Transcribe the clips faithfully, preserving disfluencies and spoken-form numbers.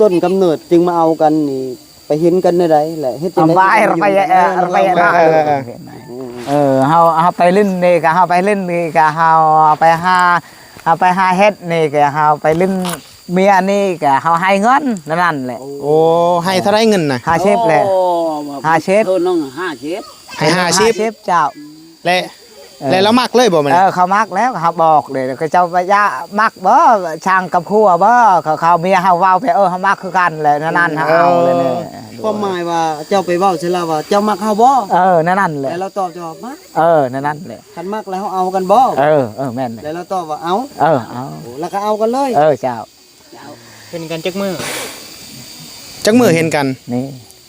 ต้นกำเนิดจึงมาเอากันนี่ ไปเห็นกันได้ใดแหละ เฮ็ดจั่งใด เอาไป จึงมาอยู่กัน ไป เออ ไป เออ เออ เออ เออ เออ เฮา เฮาไปเล่นนี่ก็ เฮาไปเล่นนี่ก็ เฮาไปหา เฮาไปหาเฮ็ดนี่ก็ เฮาไปเล่นเมียนี่ก็ เฮาให้เงินนั่นแหละ โอ้ ให้เท่าไรเงินน่ะ ห้าสิบแหละ โอ้ ห้าสิบ เท่าน้องห้าสิบ ให้ห้าสิบ ห้าสิบเจ้า และ เออ แล้วเรามักเลยบ่มื้อ เอ นี้ อ เขามักแล้ว เขาบอกเลย เขาเจ้าว่าอย่ามักบ่ ช่างกับครัวบ่ เขา เขาเมียเขาเว้าไป เออ เขามักคือกันแหละ นั่นๆ เขาเอาเลยเนี่ย เออ ความหมายว่าเจ้าไปเว้าใส่ลาวว่า "เจ้ามักเฮาบ่" เออ นั่นๆ แหละ แล้วเราตอบเจ้าว่า "มัก" เออ นั่นๆ แหละ "คันมักแล้วเฮาเอากันบ่" เออ เออ แม่นเลย แล้วเราตอบว่า "เอา" เออ เอา โอ้ แล้วก็เอากันเลย เออ เจ้า เห็นกันจักมื้อ จักมื้อเห็นกัน นี่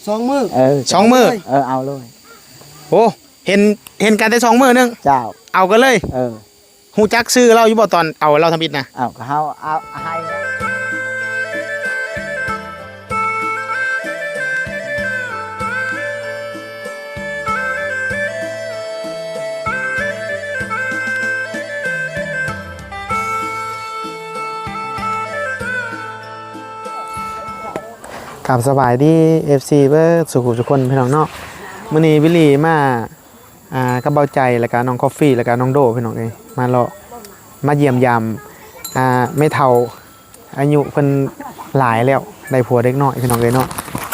สองมื้อ เออ สองมื้อ เออ เอาเลย โอ้ เห็น เห็นกันแต่สองมื้อหนึ่ง เจ้า เอากันเลย เออ ฮู้จักชื่อเราอยู่บ่ตอนเอาเราทำอิฐนะ เอา ก็เฮาเอาให้ ครับ สบายดี เอฟซี เบิดสู่ผู้สู่คนพี่น้องเนาะ มื้อนี้วิลลี่มา อ่า กับเบาใจ แล้วก็น้องคอฟฟี่ แล้วก็น้องโด พี่น้องเอ้ย มาเลาะ มาเยี่ยมยาม อ่า แม่เฒ่า อายุเพิ่นหลายแล้ว ได้ผัวเด็กน้อย พี่น้องเอ้ยเนาะ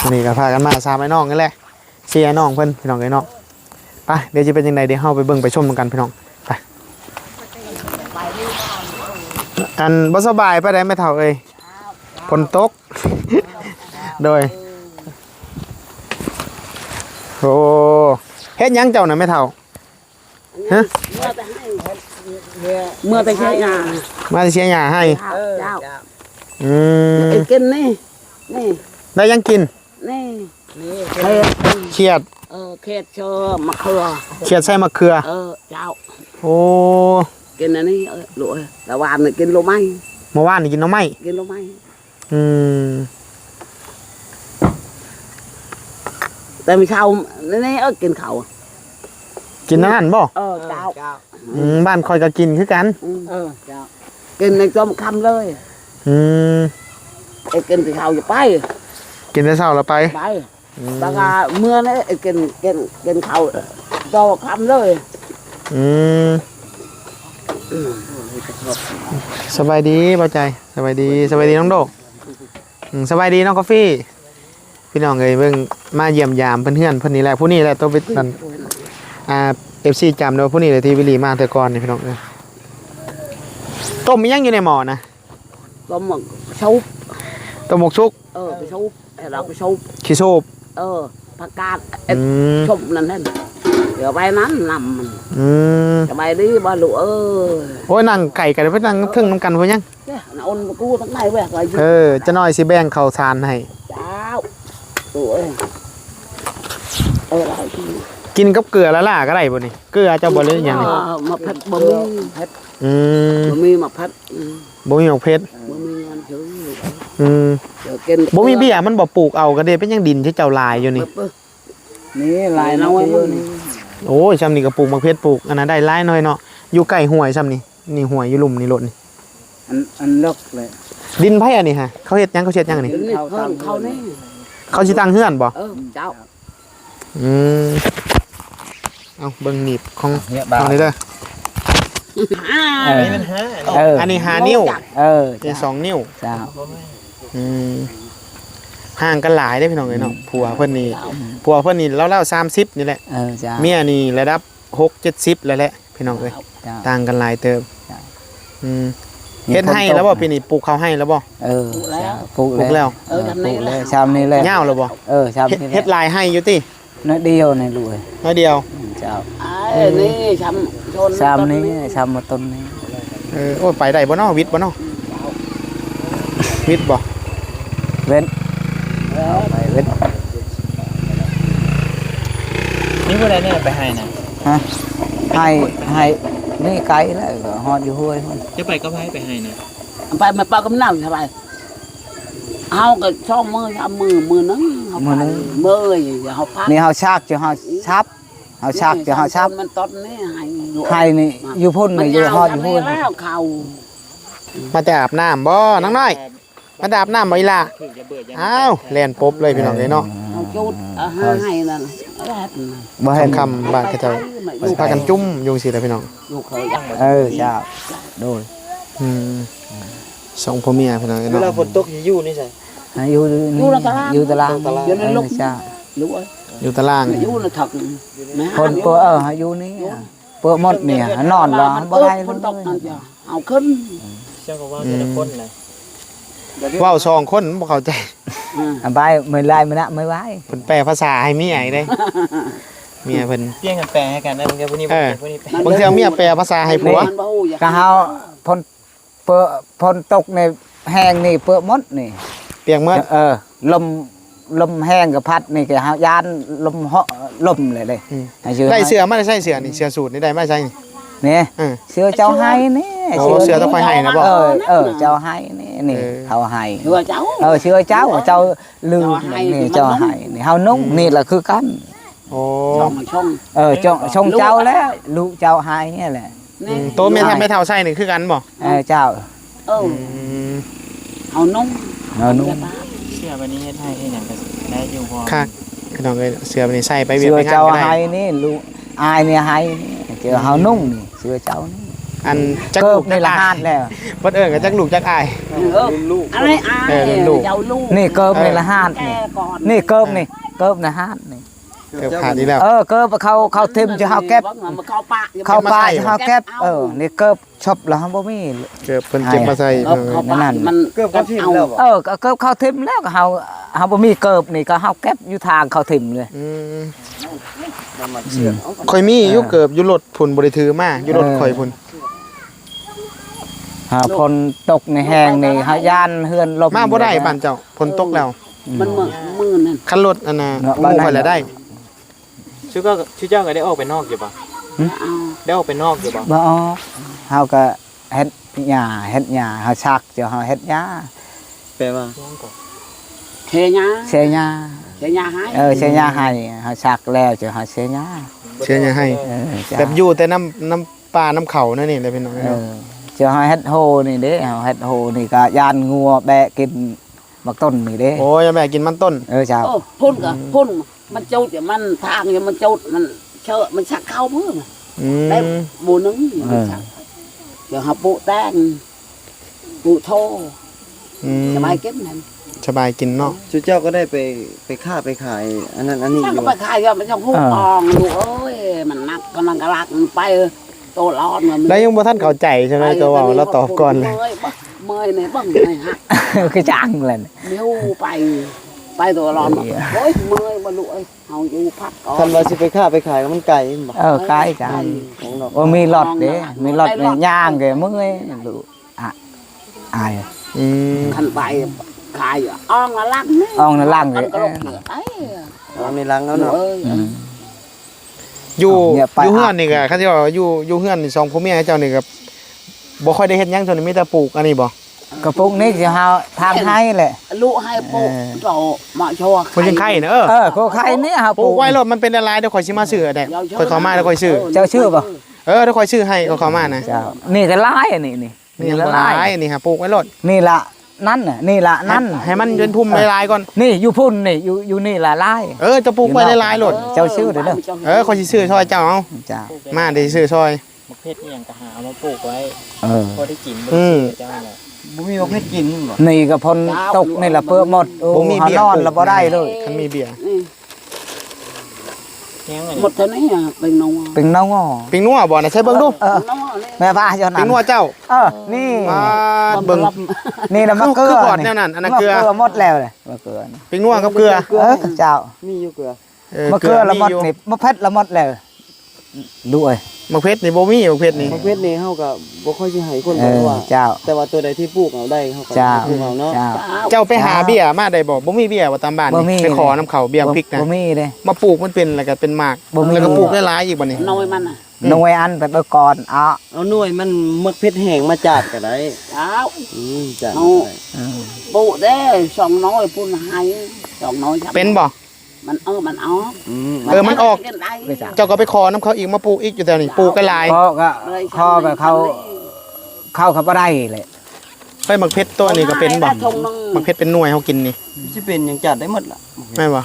มื้อนี้ก็พากันมาสามอ้ายน้องนี่แหละ สี่อ้ายน้องเพิ่น พี่น้องเอ้ยเนาะ ไป เดี๋ยวจะเป็นจั่งใด เดี๋ยวเฮาไปเบิ่งไปชมนำกันพี่น้อง ไป อันบ่สบายปานใดแม่เฒ่าเอ้ย ฝนตก โดย โอ้ เฮ็ดหยังเจ้าน่ะแม่เฒ่า ฮะ เมื่อแต่ให้ เมื่อแต่ใช้งาน มาแต่เสียหญ้าให้ เจ้า อืม ไอ้กินนี่ นี่ ได้หยังกิน นี่ เขียด เขียด เออ เขียดเชอมะเขือ เขียดใส่มะเขือ เออ เจ้า โอ้ กินอันนี้ เออ ลูกเอ้ย แต่วานนี่กินหน่อไม้ เมื่อวานนี่กินหน่อไม้ กินหน่อไม้ อืม แต่มื้อเช้านี่ นี่ เออ กินข้าว กินอันนั้นบ่ เออ เจ้า อืม บ้านข้อยก็กินคือกัน อืม เออ เจ้า กินในส้มคำเลย อืม ไอ้กินแต่เช้าอย่าไป กินแต่เช้าแล้วไป ไป อืม แล้วก็เมื่อนี่ไอ้กิน กิน กินข้าวต่อคำเลย อืม สบายดีบ่าวใจ สบายดี สบายดีน้องโด อืม สบายดีน้องกาแฟ พี่น้องเอ้ย เบิ่งมาเยี่ยมยามเพิ่นเฮือนเพิ่นนี่แหละ ผู้นี่แหละตัวเป็นนั่น อ่า เอฟซี จำได้ว่าผู้นี่แหละที่วิลลี่มาแต่ก่อนนี่พี่น้องเอ้ย ต้มอิหยังอยู่ในหม้อนะ ต้มหมกชุบ ต้มหมกชุบ เออ ไปชุบ ให้เราไปชุบ ขี้สูบ เออ ผักกาด อืม ชุบนั่นนั่น เดี๋ยวไปนั้นนำมัน อืม สบายดีบ่ลูกเอ้ย โอ้ย นั่งไกลกัน ไปนั่งเทิงนำกันเพิ่นยัง เนี่ย น่ะ อ่อนกูตั้งไหนเว้ย เออ จะน้อยสิแบ่งข้าวสารให้ เจ้า โอ้ย เออ อะไรกิน กินกับเกลือละล่าก็ได้บ่นี่ เกลือเจ้าบ่หรือหยังนี่ เออ มาผัดบะหมี่ อืม บะหมี่มาผัด อืม บ่มีหมากเผ็ด บ่มีเงินซื้อ อืม เดี๋ยวกิน บ่มีเบียร์มันบ่ปลูกเอาก็ได้ เป็นหยังดินที่เจ้าหลายอยู่นี่ เออ นี่หลายน้อยมันนี่ โอ้ย ซ่ำนี่ก็ปลูกหมากเผ็ด ปลูกอันนั้นได้หลายหน่อยเนาะ อยู่ใกล้ห้วยซ่ำนี่ นี่ห้วยอยู่ลุ่มนี่โลดนี่ อัน อันเลิกเลย ดินไผอันนี้ฮะ เขาเฮ็ดหยัง เขาเฮ็ดหยังอันนี้ ดินเขาตั้งเขานี่ เขาสิตั้งเฮือนบ่ เออ เจ้า อืม เอาเบิ่งหนีบของ เนี่ย ของนี่เด้อ เออ เออ อันนี้ห้านิ้ว เออ นี่ เจ้า สองนิ้ว เจ้า อืม ห่างกันหลายเด้พี่น้องเอ้ยเนาะ อืม ผัวเพิ่นนี่ อืม ผัวเพิ่นนี่ราวๆ สามสิบนี่แหละ เออ เจ้า เมียนี่ระดับ หกเจ็ดสิบแล้วแหละพี่น้องเอ้ย เจ้า ต่างกันหลายเติบ เจ้า อืม นี่ เฮ็ดไฮ่แล้วบ่ ฝนตก ปีนี้ปลูกข้าวไฮ่แล้วบ่ เออ ปลูกแล้ว เจ้า ปลูกแล้ว ปลูกแล้ว เออ ทำใน ปลูกแล้ว ไร่ ซ่ำนี่แหละ ยาวแล้วบ่ เออ ซ่ำนี่แหละ เฮ็ด เฮ็ดหลายไฮ่อยู่ติ น้อยเดียวนี่ลูกเอ้ย น้อยเดียว อืม เจ้า เอ้ย นี่ซ่ำชน ซ่ำนี่ ต้นนี้ ซ่ำมาต้นนี้ เออ โอ้ย ไปได้บ่เนาะ วิดบ่เนาะ วิดบ่ เว้น เอาไปเว้น นี่บ่ได้เนี่ยไปไฮ่นะ ฮะ ไฮ่ ไฮ่ นี่ไกลแล้ว ก็ฮอดอยู่ห้วยพุ่น จะไปกับไผไปไฮ่นะ ไปมาเป่ากับน้ำสบาย เฮาก็สองมื้อสามมื้อ มื้อหนึ่งเฮา มื้อหนึ่ง ไป มื้อเฮาพัก นี่เฮาซากจะเฮาซับ เฮาซากจะเฮาซับ มันต้นนี่ไฮ่ ไฮ่นี่อยู่พุ่นนี่ มัน อยู่ฮอดอยู่พุ่น ยาวแล้วเขา มาแต่อาบน้ำบ่นางน้อย มาดาบน้ำบ่อีหล่า อ้าว แล่นปบเลยพี่น้องเอ้ยเนาะ เอาจุด เอาหาให้นั่น เอาหัดนั่น บ่ให้ ค่ำๆ บ้านเขาเจ้า ไป สิพากันจุ่มอยู่จังซี่แหละพี่น้อง ลูกเขาอยาก เออ เจ้า โดย อืม สองผัวเมียพี่น้องเอ้ย เว เนาะ ลาฝนตกสิอยู่นี่ไส อ่ะ อยู่ อยู่ในตาราง อยู่ตาราง ตาราง อยู่ใน เออ ลูก เจ้า ลูกเอ้ย อยู่ตาราง อยู่ในถัก ฝนตก เออ อยู่นี่ เปื้อนหมดนี่ นอนแล้วบ่ได้เลย เอาขึ้น เจ้าก็ว่าแต่ละคนน่ะ เว้าสองคนบ่เข้าใจ อืม อ่ะ บาย มื้อลายมื้อนะ มื้อวาย เพิ่นแปลภาษาให้เมียอีกเด้ เมียเพิ่น เปลี่ยนกันแปลให้กันนะ บางเทื่อผู้นี้ เออ ผู้นี้แปล บางเทื่อเมียแปลภาษาให้ผัว มันบ่ฮู้อยาก ก็เฮาฝน เปื้อน ฝนตกนี่แห้งนี่เปื้อนหมดนี่ เปียกหมด เออ ลม ลมแห้งก็พัดนี่ก็เฮาย้านลมเหาะ ลมเลยเด้ อืม ให้เสื้อ ได้เสื้อมาได้ใส่เสื้อนี่ เสื้อสูทนี่ได้มาใส่นี่ นี่ เออ เสื้อเจ้าให้นี่ โอ้ เสื้อ เสื้อเจ้าค่อยให้นะบ่ เออ เออ เจ้าให้นี่ นี่ เออ เขาให้ เสื้อเจ้า เออ เสื้อเจ้า เจ้าลืม เจ้าให้ นี่ เจ้าให้นี่ เฮานุ่ง อืม นี่แหละคือกัน โอ้ ชง ชง เออ ชง ชงเจ้าแล้ว ลูกเจ้าให้นี่แหละ นี่ อืม โตแม่เฒ่า แม่เฒ่าใส่นี่คือกันบ่ เออ เจ้า เออ อืม เฮานุ่ง เฮานุ่ง เสื้อแบบนี้เฮ็ดให้เฮ็ดหยังก็ได้อยู่พอ คัก พี่น้องเอ้ย เสื้อแบบนี้ใส่ไปเวียก เสื้อ ไปงาน เจ้า ก็ได้ ให้นี่ ลูกอายนี่ให้นี่ เจ้า อืม เฮานุ่งนี่ เสื้อเจ้านี่ อันจัก เกิ ลู บ ก ใน จัก ละ อา หาย ดแล้ว เพิ่นเอิ้นก็จักลูกจักอาย เออ อะไรอาย เออ ลูก เจ้าลูก นี่เกิบ เออ ในละหาดนี่ แก้ก่อน นี่เกิบนี่ เกิบในหาดนี่ เกิบขาดอีกแล้ว เออ เกิบเขา เขาทิ่มจะเฮาเก็บ เข้าป่า เข้าป่าจะเฮาเก็บ เออ นี่เกิบชอบแล้วเฮาบ่มี เกิบเพิ่นเก็บมาใส่ เกิบเข้าป่า นั่น มัน เกิบเขาทิ่มแล้วบ่ เออ ก็เกิบเขาทิ่มแล้วก็เฮา เฮาบ่มีเกิบนี่ก็เฮาเก็บอยู่ทางเขาทิ่มเลย อืม น้ำมันเชื่อม เอา ข่อยมีอยู่ เออ เกิบอยู่รถพุ่น บ่ได้ถือมา อยู่รถ เออ ข่อยพุ่น หาฝนตกในแห้งนี่ หาย่านเฮือนลม มาบ่ได้บ้านเจ้า ฝนตกแล้ว มันมืด มืดนั่น คันรถอันน่ะ เนาะ หมู่ข่อยละได้ บ้านไหน ชื่อก็ ชื่อเจ้าก็ได้ออกไปนอกอยู่ปะ หึ เอา ได้ออกไปนอกอยู่ปะ บ่ออก เฮาก็เฮ็ดหญ้า เฮ็ดหญ้า เฮาซัก เจ้าเฮาเฮ็ดหญ้า แปลว่า เสียหญ้า เสียหญ้า เสียหญ้าให้ เออ เสียหญ้าให้ เฮาซักแล้ว เจ้าเฮาเสียหญ้า เสียหญ้าให้ เออ จ้ะ แบบอยู่แต่น้ำ น้ำป่าน้ำเขานั่นนี่แหละพี่น้อง เออ เจ้าเฮาเฮ็ดโฮนี่เด้ เฮาเฮ็ดโฮนี่ก็ย่านงัวแบะกิน บักต้นนี่เด้ โอ้ย แม่กินมันต้น เออ เจ้า เออ พุ่นก็ อืม พุ่น มันจุดอยู่ มันทางอยู่ มันจุด มันเชอะ มันสักเข้ามือ อืม ได้หมู่หนึ่ง เออ มันสัก เดี๋ยวหาปลูกแตง ปลูกโท อืม สบายกินนั่น สบายกินเนาะ จุเจ้าก็ได้ไป ไปค้าไปขาย อันนั้นอันนี้ มัน อยู่ ก็ไปขายก็มันจะพูด เออ อ่อง ลูกเอ้ย มันหนัก กำลังกะลัก มันไป โตร้อนมัน แล้วยังบ่ทันเข้าใจใช่ไหม ไป ตัวเว้า แล้วตอบก่อนเลย เมื่อยบ่ เมื่อยเนี่ย เบิ่งเลยฮะ คือจ้างเลย เดี๋ยวไป ไปตัวร้อนบ่ เดี๋ยว โอ้ย เมื่อยบ่ลูกเอ้ย เฮาอยู่พักก่อน คันว่าสิไปค้าไปขายก็มันไกลแม่นบ่ เออ ไกลจ้ะ ไกล ของนอก โอ้ มีรถเด้ มีรถเนี่ย ย่างก็เมื่อย ลูก อ่ะ อาย อืม คันไปขายอ่องละลังนี่ อ่องละลัง มันก็ลง เออ เหลือไป อ่องในลังแล้วเนาะ เออ อืม อยู่ เนี่ยไป อยู่เฮือนนี่ก็ อ่ะ คันที่ว่าอยู่ อยู่เฮือนนี่สองผัวเมียเจ้านี่ก็บ่ค่อยได้เฮ็ดหยัง เจ้านี่มีแต่ปลูกอันนี้บ่ ก็ปลูกนี่สิหาทางให้แหละ ลูกให้ปลูก เออ เจ้ามาชว มันยังไข่นะ เออ เออ ก็ไข่นี่หาปลูก ปลูกไว้โลด มันเป็นอะไร เดี๋ยวข่อยสิมาซื้อได้ เดี๋ยว ข่อยเข้ามาแล้วข่อยซื้อ เจ้าซื้อบ่ เออ เดี๋ยวข่อยซื้อให้ ข่อยเข้ามานะ เจ้า นี่ก็หลายอันนี้นี่ นี่ นี่ละหลาย หลาย นี่ฮะ ปลูกไว้โลด นี่ละนั่นน่ะ นี่ละนั่น ให้ ให้มันเป็นพุ่มหลายๆก่อน นี่อยู่พุ่นนี่ อยู่ อยู่นี่ละหลาย เออ จะปลูกไว้หลายๆโลด เจ้าซื้อเด้อ เออ ข่อยสิซื้อซอยเจ้าเอา จ้า มาเดี๋ยวสิซื้อซอย มะเขือนี่ยังก็หาเอามาปลูกไว้ เออ พอได้กิน อืม เจ้าน่ะ บ่มีมะเขือกินบ่ นี่ก็ฝนตกนี่ละเปื้อนหมด โอ้ บ่มีเบียร์ หานอนละบ่ได้เลย คันมีเบียร์ อืม ยังไง หมดเท่านี้อ่ะ เป็นนง เป็นนงอ๋อ เป็นนัวบ่นะ ใช้เบิ่งดู เออ นงนี่ แม่ป้าเจ้านั้น เป็นนัวเจ้า เออ นี่ อ่า เบิ่ง นี่นะมะเขือ คือ คือขอด นี่ แนวนั้น อันนั้นเกลือ มะเขือหมดแล้วเลย มะเขือนี่ เป็นนัวกับเกลือ เออ เจ้า มีอยู่เกลือ เออ มะเขือ เกลือ ละหมด มีอยู่ นี่ มะเผ็ดละหมดแล้ว ดูเอ้ย มะเขือนี่บ่มี มะเขือนี่ มะเขือนี่เฮาก็บ่ค่อยสิให้คน เออ เพราะว่า เจ้า แต่ว่าตัวใดที่ปลูกเอาได้เฮาก็ เจ้า ปลูกเอาเนาะ เจ้า เจ้าไปหา เจ้า เบียร์มาได้บ่ บ่มีเบียร์บ่ตามบ้านนี่ บ่มี ไปขอนำเขาเบียร์พริกนะ บ่มีเด้ มาปลูกมันเป็นแล้วก็เป็นหมาก บ่มี แล้วก็ปลูกหลายๆอีกบัดนี้ หน่วยมันน่ะ หน่วยอันไปเบิ่งก่อน อ่ะ เอาหน่วยมันมะเขือแห้งมาจากก็ได้ เจ้า อืม จากก็ได้ เอา เออ ปลูกเด้ สองหน่วย พุ่นให้ สองหน่วย เป็นบ่ มัน เออ มันออก อืม เออ มันออก เจ้าก็ไปขอนำเขาอีก มาปลูกอีกอยู่แถวนี้ ปลูกหลายๆ ขอก็ ขอก็เขา เขาก็บ่ได้แหละ ไปหมากเผ็ดตัวนี้ก็เป็นบ่ หาได้ทงหนึ่ง หมากเผ็ดเป็นหน่วยเฮากินนี่ สิเป็นหยังจัดได้หมดล่ะ แม่นบ่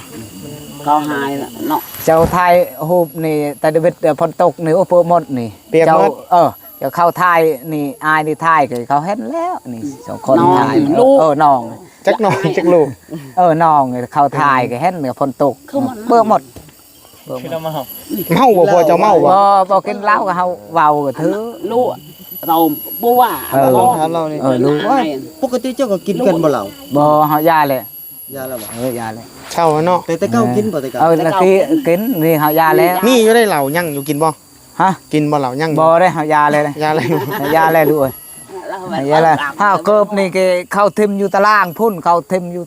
เขาหายละเนาะ เจ้าถ่ายรูปนี่ แต่เดวิด เอ่อ ฝนตกนี่ โอ้ เปียกหมดนี่ เปียกหมด เจ้า เออ เจ้าเข้าถ่ายนี่ อายนี่ถ่ายก็เขาเห็นแล้วนี่ สองคน น้อง ถ่าย ลูก เออ น้อง จักน้องจักลูก เออ น้องเข้าถ่ายก็เห็นฝนตก คือมัน เปียกหมด คือเราเมา เมาบ่ พ่อเจ้าเมาบ่ บ่ บ่กินเหล้าก็เฮาเว้าก็ถือ ลูก เราบ่ว่า เออ เรา ถามเรานี่ เออ รู้ ปกติเจ้าก็กินกันบ่เหล้า บ่ เฮาอย่าเลย อย่าแล้วบ่ เออ อย่าเลย เช้าเนาะ แต่แต่เก่ากินบ่แต่เก่า เออ แล้วที่กินนี่เฮาอย่าแล้ว มีอยู่ได้เหล้ายังอยู่กินบ่ ฮะ กินบ่เหล้ายังอยู่ บ่ได้ เฮาอย่าเลย อย่าเลย อย่าเลยลูกเอ้ย อย่าเลย เฮาเกิบนี่ก็เข้าทิ่มอยู่ตารางพุ้น เข้าทิ่มอยู่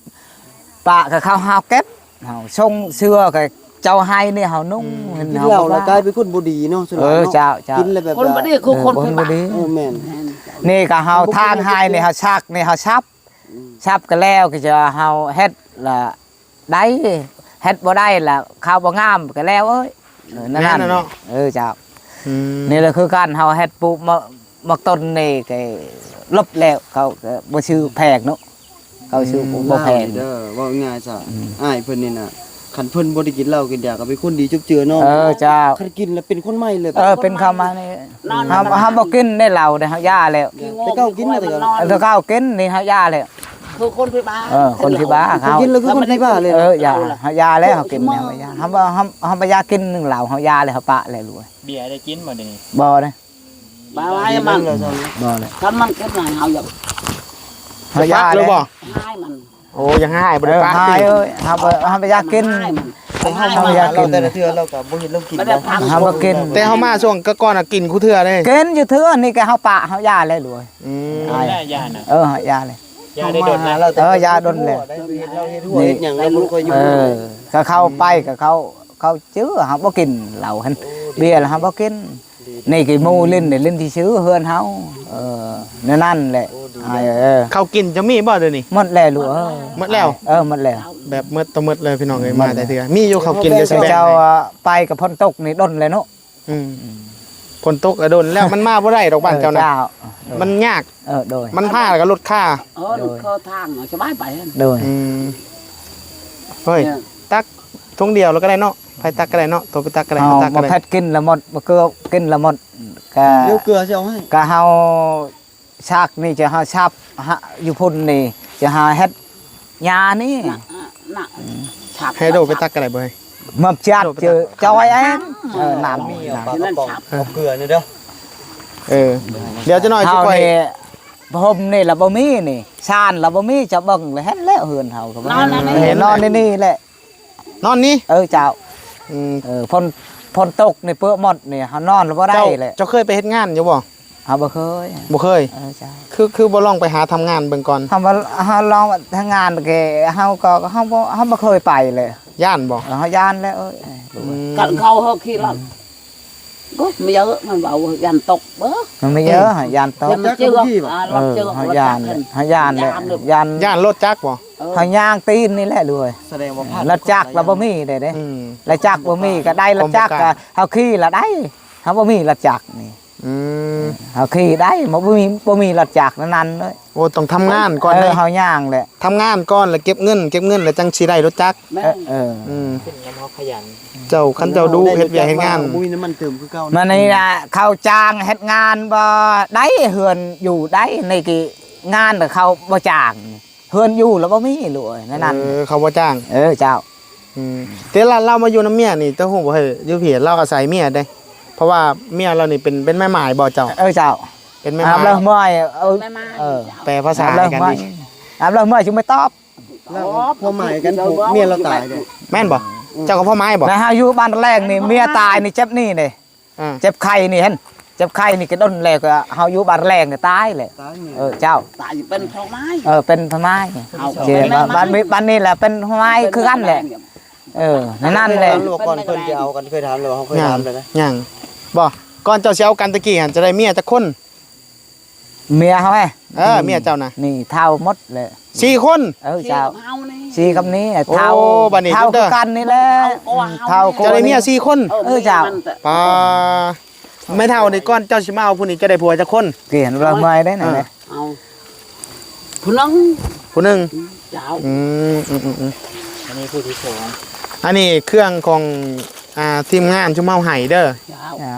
ปะก็เข้าหาเก็บ เฮาส่งเสื้อก็เจ้าให้นี่เฮานุ่ง อืม เห็น กิน เฮา เหล้า บ่ แล้ว ว่า กลายเป็นคนบ่ดีเนาะ ส่วนหลาย เออ เนาะ เจ้า เจ้า กินแล้วแบบ คนบ่ดีคือคน เออ คนบ่ดี ผิดบ้า เออ แม่น นี่ก็เฮาทางให้นี่เฮาซักนี่เฮาซับ อืม ซับก็แล้วก็จะเฮาเฮ็ดละได้ เฮ็ดบ่ได้ละข้าวบ่งามก็แล้วเอ้ย เออ นั่น แม่นน่ะเนาะ เออ เจ้า อืม นี่แหละคือการเฮาเฮ็ดปลูกมะ หมากต้นนี่ก็ลบแล้ว เขาก็บ่ซื้อแพงเนาะ เขาซื้อ อืม บ่แพง ลาวนี่เด้อ เว้าง่ายซะ อืม อ้ายเพิ่นนี่น่ะ คันเพิ่นบ่ได้กินเหล้ากินยาก็เป็นคนดีจุบเจือเนาะ เออ เจ้า คันกินแล้วเป็นคนใหม่เลย เออ เป็นเข้ามานี่ นอน เฮา เฮาบ่กินได้เหล้าเด้ เฮาอย่าแล้ว แต่เก่ากินนะแต่เก่า เออ แต่เก่ากินนี่เฮาอย่าแล้ว คือคนที่บ้า เออ คนที่บ้า เขา กินแล้วคือคนที่บ้าเลย เออ อย่า เฮาอย่าแล้ว เฮากินแล้ว เฮาอย่า เฮาบ่ เฮา เฮาบ่อยากกินเหล้า เฮาอย่าแล้ว เฮาปะแล้วลูก เบียร์ได้กินบ่เดี๋ยวนี้ บ่เด้ บ่ว่าให้มัน บ่เลย คันมันเก็บหยังเฮาอยาก เฮาอย่า ปะเลยบ่ แล้ว ให้มัน โอ้ ยังให้บ่ได้ปะ เออ ให้ ติ เอ้ย เฮาบ่ เฮาบ่อยากกิน ให้มัน เฮาบ่อยากกิน แต่ละเทื่อเราก็บ่เห็นเรากิน บ่ได้ เนาะ ทำ เฮาบ่กิน แต่เฮามาช่วงก่อนๆน่ะกินคู่เทื่อเด้ กินอยู่เทื่อนี่ก็เฮาปะเฮาอย่าแล้วลูก อืม ให้ ได้ยาน่ะ เออ เฮาอย่าเลย ยาได้ดนนะ เออ ยาดนเลย เราเฮ็ดหัวเฮ็ดหยังเราบ่ค่อยอยู่ เออ ก็เข้าไปก็เขา เขาจื้อเฮาบ่กินเหล้าหั่น เบียร์เฮาบ่กิน นี่กี่หมู่ลิ้นนี่ลิ้นที่ซื้อเฮือนเฮา เออ นั่นนั่นแหละ โอ้ ดี อ้ายเอ้ย ข้าวกินจะมีบ่เดี๋ยวนี้ หมดแล้วลูกเอ้ย หมดแล้ว เออ หมดแล้ว แบบหมดต่อหมดเลยพี่น้องเอ้ย หมด มาแต่เทื่อ มีอยู่ข้าวกินเดี๋ยวสิแบ่ง เจ้า ให้ ไปกับฝนตกนี่ดนเลยเนาะ อืม ฝนตกก็ดนแล้ว มันมาบ่ได้ดอกบ้านเจ้านะ เออ เจ้า มันยาก เออ โดย มันพาแล้วก็ลดค่า เออ โดย เขาทางสบายไปหั่น โดย อืม เฮ้ย เนี่ย ตักถุงเดียวแล้วก็ได้เนาะ ไผตักก็ได้เนาะ ตัวไปตักก็ได้ เอา ตักก็ได้ บ่เผ็ดกินละหมด บ่เกลือกินละหมด ก็ เดี๋ยวเกลือสิเอาให้ ก็เฮาซักนี่จะเฮาซับ หา อยู่พุ้นนี่ จะหาเฮ็ดยานี่ น่ะ น่ะ ให้โดไปตักก็ได้บ่เฮ้ย มาจัดเจอจอยเอง เออ น้ำ มีเอาปลากระป๋อง เอาเกลือนี่เด้อ เออ เดี๋ยวจะหน่อย เฮา สิค่อย นี่ ผมนี่ละบ่มีนี่ ซานละบ่มี จะเบิ่งแล้วเห็นแล้วเฮือนเฮาก็บ่ นอนอันนี้ เห็น นอนในนี่แหละ นอนนี่ เออ เจ้า อืม เออ ฝน ฝนตกนี่เปื้อนหมดนี่ เฮานอนแล้วบ่ได้ เจ้า เลย เจ้าเคยไปเฮ็ดงานอยู่บ่ เฮาบ่เคย บ่เคย เออ เจ้า คือ คือบ่ลองไปหาทำงานเบิ่งก่อน เฮาบ่ เฮาลองทำงานแก เฮาก็ เฮาบ่ เฮาบ่เคยไปเลย ย่านบ่ เออ เฮาย่านแล้ว เอ้ย อืม กันเขาเฮาขี้หลัง ก็ไม่เยอะ มันเบา ย่านตกเบ้อ มันไม่เยอะ อืม ย่านตก เดี๋ยวมันเจือก อ่า เออ เจือก เฮาย่าน เฮาย่านเลย ย่านเลย ย่าน ย่านรถจักรบ่ เออ เฮาย่างตีนนี่แหละลูกเอ้ย แสดงว่าพลาด รถจักรเราบ่มีเด้เด้ อืม รถจักรบ่มีก็ได้ รถจักรก็เฮาขี่ละได้ เฮาบ่มีรถจักรนี่ อืม เฮาขี่ได้ บ่มี บ่มีรถจักรนั่นเลย โอ้ ต้องทำงานก่อน เออ เด้ เฮาย่างแหละ ทำงานก่อนแล้วเก็บเงิน เก็บเงินแล้วจังสิได้รถจักร แม่น เออ เออ อืม ขึ้นนำเฮาขยัน เจ้า คันเจ้าดุเฮ็ดเวียกเฮ็ดงาน บ่มีน้ำมันเติมคือเก่านะ มานี่นะ เขาจ้างเฮ็ดงานบ่ได้ เฮือนอยู่ได้ ในกี่งานเขาบ่จ้าง เฮือนอยู่แล้วบ่มีลูกเอ้ย นั่นนั่น เออ เขาบ่จ้าง เออ เจ้า อืม แต่ละ ลาวมาอยู่นำเมียนี่ เจ้าฮู้บ่เฮ้ย อยู่พี้ลาวอาศัยเมียเด้ เพราะว่าเมียลาวนี่เป็น เป็นแม่หมายบ่เจ้า เออ เจ้า เป็นแม่หมาย อาบแล้วเมื่อย เออ แม่หมาย เออ แปลภาษาให้กันดิ อาบแล้วเมื่อย อาบแล้วเมื่อยจึงไม่ตอบ แล้วความหมายกัน ผัวเมียลาวตายเด้ แม่นบ่ อืม เจ้าก็พ่อไม้บ่ นะฮะ อยู่บ้านแรงนี่ เมียตายนี่เจ็บนี่เด้ อ่า เจ็บไข้นี่เห็น เจ็บไข้นี่ก็ดนแล้วก็เฮาอยู่บ้านแรงนี่ตายเลย ตายนี่ เออ เจ้า ตายเป็นพ่อไม้ เออ เป็นพ่อไม้ เอา เจ็บ เป็นแม่ไม้ บ้านนี้ บ้านนี้แหละเป็นพ่อไม้คือกันแหละ เออ นั่นแหละ ก่อนเพิ่นจะเอากันเคยถามเลยว่าเขาเคยถามเลยนะ ยัง บ่ ก่อนเจ้าสิเอากันตะกี้หั่นจะได้เมียจักคน เมียเฮาไง เออ เมียเจ้านะ นี่เฒ่าหมดเลย สี่คน เออ เจ้า เฮานี่ สี่กับนี้ โอ้ เฒ่า บัดนี้ เฒ่า เด้อ คือกันนี่แหละ เฒ่ากว่าเฮา เฒ่ากว่า เจ้าได้เมียสี่คน เออ เมีย เจ้า มันแต่ ปา ไม่เฒ่านี่ก่อนเจ้าสิมาเอาผู้นี้เจ้าได้ผัวจักคน เกลียดเราเมื่อยได้ไหน เออ เนี่ย เอา ผู้หนึ่ง ผู้หนึ่ง เจ้า อืม อืม อืม อืม อันนี้ผู้ที่สอง อันนี้เครื่องของ อ่า ทีมงานชุมเฮาให้เด้อ เจ้า เจ้า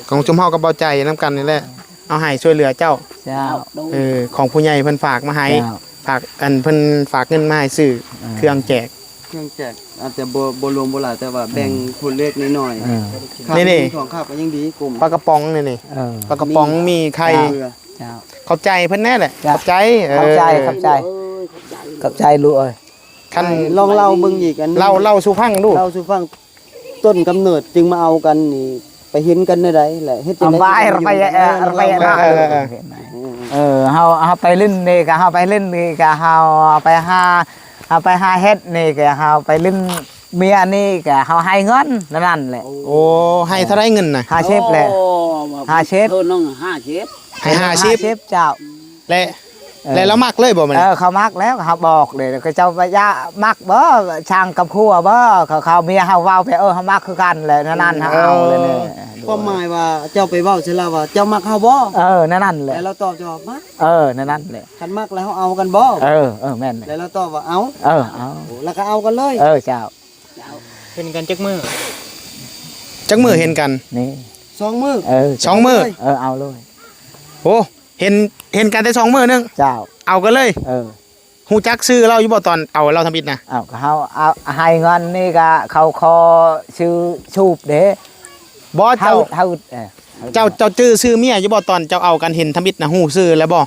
ของชุมเฮากับเบาใจนำกันนี่แหละ เอาให้ช่วยเหลือเจ้า เจ้า เออ ของผู้ใหญ่เพิ่นฝากมาให้ เจ้า ฝาก อันเพิ่นฝากเงินมาให้ซื้อ อ่า เครื่องแจก เครื่องแจกอาจจะบ่ บ่หลวงบ่หลาย แต่ว่าแบ่ง อืม ผู้เล็กน้อยๆ เออ ค่า นี่ๆ เงินของข้าก็ยังดีกลุ่ม ปลากระป๋องนี่ๆ เออ ปลากระป๋อง มีไข่ เจ้า เจ้า ขอบใจเพิ่นแน่แหละ เจ้า ขอบใจ เออ ขอบใจ ขอบใจ เออ ขอบใจ ขอบใจลูกเอ้ย คัน ลองเล่าเบิ่งอีกอันหนึ่ง เล่า เล่าสู่ฟังดู เล่าสู่ฟัง ต้นกำเนิดจึงมาเอากันนี่ ไปเห็นกันได้ใดแหละ เฮ็ดจังได๋ เอาไป ไป เออ ไป เออ เออ เออ เออ เฮา เฮาไปเล่นนี่ก็ เฮาไปเล่นนี่ก็ เฮาไปหา เฮาไปหาเห็ดนี่ก็ เฮาไปเล่นเมียนี่ก็ เฮาให้เงินนั่นแหละ โอ้ ให้เท่าไรเงินน่ะ ห้าสิบแหละ โอ้ ห้าสิบ เท่านั้น ห้าสิบ ให้ห้าสิบ ห้าสิบ เจ้า และ เออ แล้วเรามักเลยบ่มื้อนี้ เออ เขามักแล้ว เขาบอกเลย เขาเจ้าว่าอย่ามักบ่ ช่างกับครัวบ่ เขา เขาเมียเขาเว้าไป เออ เขามักคือกันแหละ นั่นๆ เขาเอาเลยเนี่ย เออ ความหมายว่าเจ้าไปเว้าใส่ลาวว่า เจ้ามักเฮาบ่ เออ นั่นๆ แหละ แล้วเราตอบเจ้าว่า มัก เออ นั่นๆ แหละ คันมักแล้วเฮาเอากันบ่ เออ เออ แม่น แล้วเราตอบว่า เอา เออ เอา โอ้ แล้วก็เอากันเลย เออ เจ้า เห็นกันจักมื้อ จักมื้อเห็นกัน นี่ สองมื้อ เออ สองมื้อ เออ เอาเลย โอ้ เห็น เห็นกันแต่สองมื้อนึง เจ้า เอากันเลย เออ ฮู้จักชื่อเราอยู่บ่ตอนเอาเราทำอิฐนะ เอ้า ก็เฮาเอา ให้เงินนี่ก็เขาขอชื่อชูบเด้ บ่ เฮา เจ้า เฮา เออ เจ้า เจ้าจื่อชื่อเมียอยู่บ่ตอนเจ้าเอากันเห็นทำอิฐนะ ฮู้ชื่อแล้วบ่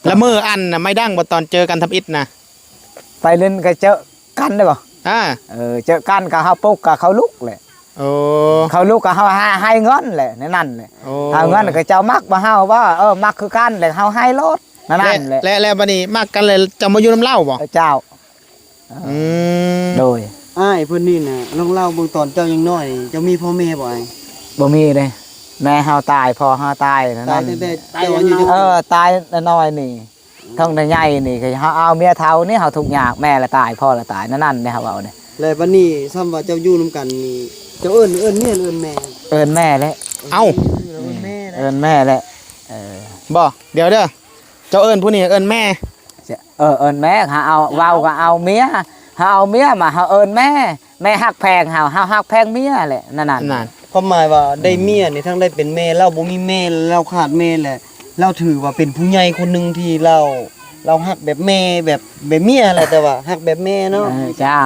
ละเมออันน่ะ ไม่ดังบ่ตอนเจอกันทำอิฐนะ ไปเล่นก็เจอกันได้บ่ อ่า เออ เจอกันก็เฮาปลุกก็เขาลุกแหละ โอ้ เขาลุกก็เฮาหาให้เงินแหละ ในนั้นแหละ โอ้ เอาเงินก็เจ้ามักบ่เฮาบ่ เออ มักคือกันแหละ เฮาให้โลด นั่นแหละ และ และ และบัดนี้มักกันเลยเจ้ามาอยู่นำลาวบ่ เออ เจ้า อืม โดย อ้ายเพิ่นนี่น่ะ ลองเล่าเบิ่งตอนเจ้ายังน้อยนี่ เจ้ามีพ่อแม่บ่อ้าย บ่มีเด้ แม่เฮาตาย พ่อเฮาตาย นั่น ตายตั้งแต่เจ้าอายุจักปี เออ ตายน้อยนี่ ท้องแต่ใหญ่นี่ คือเฮาเอาเมียเฒ่านี่ เฮาทุกข์ยาก แม่ละตาย พ่อละตาย นั่น นั่นเด้ เฮาเว้านี่ แล้วบัดนี้ซ้ำว่าเจ้าอยู่นำกันนี่ เจ้าเอิ้น เอิ้นเมียหรือเอิ้นแม่ เอิ้นแม่แหละ เอ้า เอิ้นแม่แหละ เอิ้นแม่แหละ เออ บ่ เดี๋ยวเด้อ เจ้าเอิ้นผู้นี้เอิ้นแม่ เออ เอิ้นแม่ หาเอา เว้าก็เอาเมีย หาเอาเมียมา หาเอิ้นแม่ แม่ฮักแพงเฮา เฮาฮักแพงเมียแหละ นั่นน่ะ นั่น ความหมายว่าได้เมียนี่ ทั้งได้เป็นแม่ ลาวบ่มีแม่ ลาวขาดแม่แหละ ลาวถือว่าเป็นผู้ใหญ่คนหนึ่งที่ลาว ลาวฮักแบบแม่ แบบ แบบเมียแหละ แต่ว่าฮักแบบแม่เนาะ เออ เจ้า